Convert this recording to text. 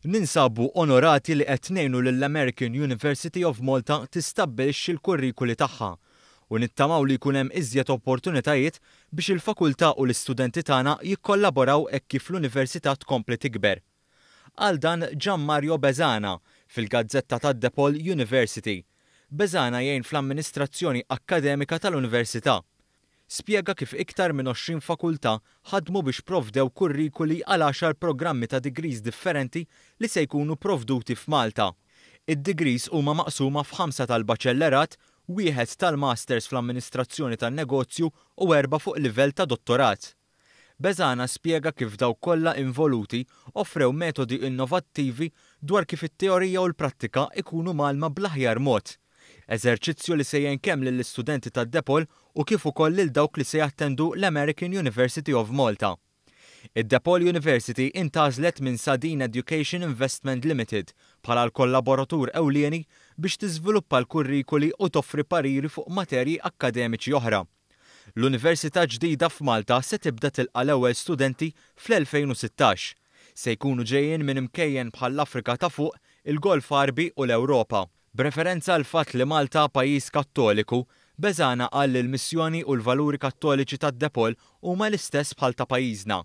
Ninsabu onorati li qed ngħinu lill-American University of Malta tistabbilixxi l-kurrikuli tagħha u nittamaw li jkun hemm iżjed opportunitajiet biex il-fakultà u l-istudenti tagħna jikkollaboraw hekk kif l-Università tkompli tikber. Qal dan Gian Mario Besana fil-gazzetta ta' DePaul University. Besana jgħin fl-amministrazzjoni akkademika tal-Università. Spjega kif iktar minn 20 fakultà ħadmu biex provdew kurrikuli għal 10 programmi ta' degrees differenti li se jkunu provduti f'Malta. Id-degrees huma maqsuma f'ħamsa tal-baċellerat, wieħed tal-masters fl-amministrazzjoni tan-negozju u erba' fuq livell ta' dottorat. Besana spjega kif dawk kollha involuti offrew metodi innovattivi dwar kif it-teorija u l-prattika ikunu mgħallma bl-aħjar mod. Eżerċizzju li se jgħin kemm lill-istudenti tad-DePaul u kif ukoll lil dawk li se jattendu l-American University of Malta. Id-DePaul University intgħażlet minn Sadeen Education Investment Limited bħala l-kollaboratur ewlieni biex tiżviluppa l-kurrikuli u toffri pariri fuq materji akkademiċi oħra. L-Università ġdida f'Malta se tibda tilqa' l-ewwel studenti fl-2016. Se jkunu ġejjin minn imkejjen bħall-Afrika ta' Fuq, il-Golf Għarbi u l-Ewropa. B'referenza għall-fatt li Malta pajjiż Kattoliku, Besana qal li l-missjoni u l-valuri kattoliċi tad-DePaul huma l-istess bħal ta' pajjiżna.